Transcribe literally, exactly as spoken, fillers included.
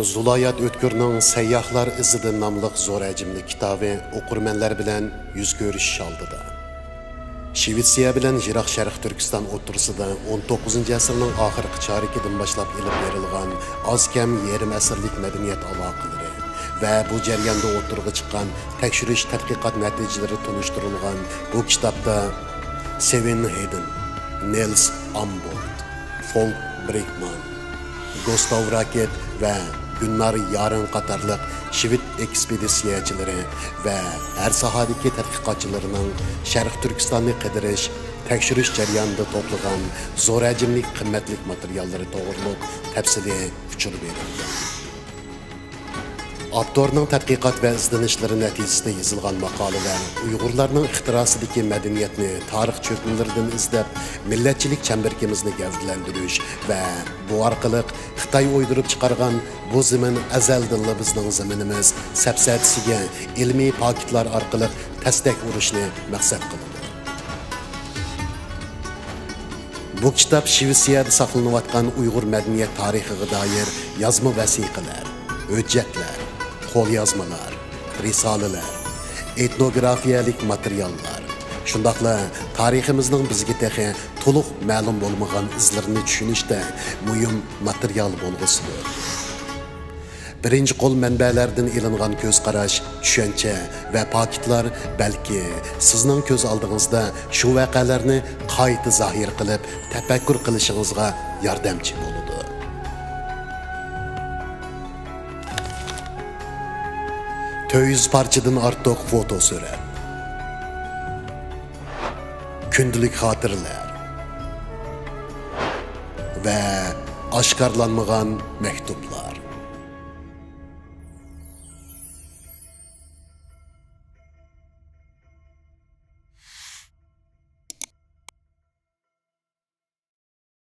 زۇلايات ئۆتكۈرنىڭ سەيياھلار ئىزىدا ناملىق زور ھەجىملىك كىتابى ئوقۇرمەنلەر بىلەن يۈز كۆرۈشۈش ئالدىدا. شىۋېتسىيە بىلەن يىراق شەرقىي تۈركىستان ئوتتۇرىسىدا ئون توققۇزىنچى ئەسىرنىڭ ئاخىرقى چارىكىدىن باشلاپ ئېلىپ بېرىلغان ئاز كەم يېرىم ئەسىرلىك مەدەنىيەت ئالاقىلىرى ۋە بۇ جەرياندا ئوتتۇرىغا چىققان تەكشۈرۈش تەتقىقات نەتىجىلىرى تونۇشتۇرۇلغان بۇ كىتابتا سېۋېن ھېيدېن، نېلس ئامبولت، فولك برېكمان، گۇستاۋ راكېت ۋە گۈننار يارېن قاتارلىق شىۋېد ئېكسپېدىتسىيەچىلىرى ۋە ھەر ساھەدىكى تەتقىقاتچىلىرىنىڭ شەرقىي تۈركىستاننى قىدىرىش، تەكشۈرۈش جەريانىدا توپلىغان زور ھەجىملىك قىممەتلىك ماتېرىياللىرى توغرۇلۇق تەپسىلىي ئۇچۇر بېرىلگەن. ئاپتورنىڭ تەتقىقات ۋە ئىزدىنىشلىرى نەتىجىسىدە يېزىلغان ماقالىلەر ئۇيغۇرلارنىڭ ئىختىراسىدىكى مەدەنىيەتنى تارىخ چۆكمىلىرىدىن ئىزدەپ، مىللەتچىلىك چەمبىرىكىمىزنى گەۋدىلەندۈرۈش ۋە بۇ ئارقىلىق خىتاي ئويدۇرۇپ چىقارغان بۇ زېمىن ئەزەلدىنلا بىزنىڭ زېمىنىمىز سەپسەتىسىگە ئىلمىي پاكىتلار ئارقىلىق تەستەك ئۇرۇشنى مەقسەت قىلىدۇ. بۇ كىتاب شىۋېتسىيەدە ساقلىنىۋاتقان ئۇيغۇر مەدەنىيەت تارىخىغا دائىر يازما ۋەسىقىلەر، ھۆججەتلەر، قوليازمىلار، رىسالىلەر، ئېتنوگرافىيەلىك ماتېرىياللار، شۇنداقلا تارىخىمىزنىڭ بىزگە تېخى تولۇق مەلۇم بولمىغان ئىزلىرىنى چۈشىنىشتە مۇھىم ماتېرىيال بولغۇسىدۇر. بىرىنچى قول مەنبەلەردىن ئېلىنغان كۆز قاراش، چۈشەنچە ۋە پاكىتلار بەلكى سىزنىڭ كۆز ئالدىڭىزدا شۇ ۋەقەلەرنى قايتا زاھىر قىلىپ، تەپەككۇر قىلىشىڭىزغا ياردەمچى بولىدۇ. تۆت يۈز پارچىدىن ئارتۇق فوتو سۈرەت، كۈندىلىك خاتىرىلەر ۋە ئاشكارىلانمىغان مەكتۇپلار.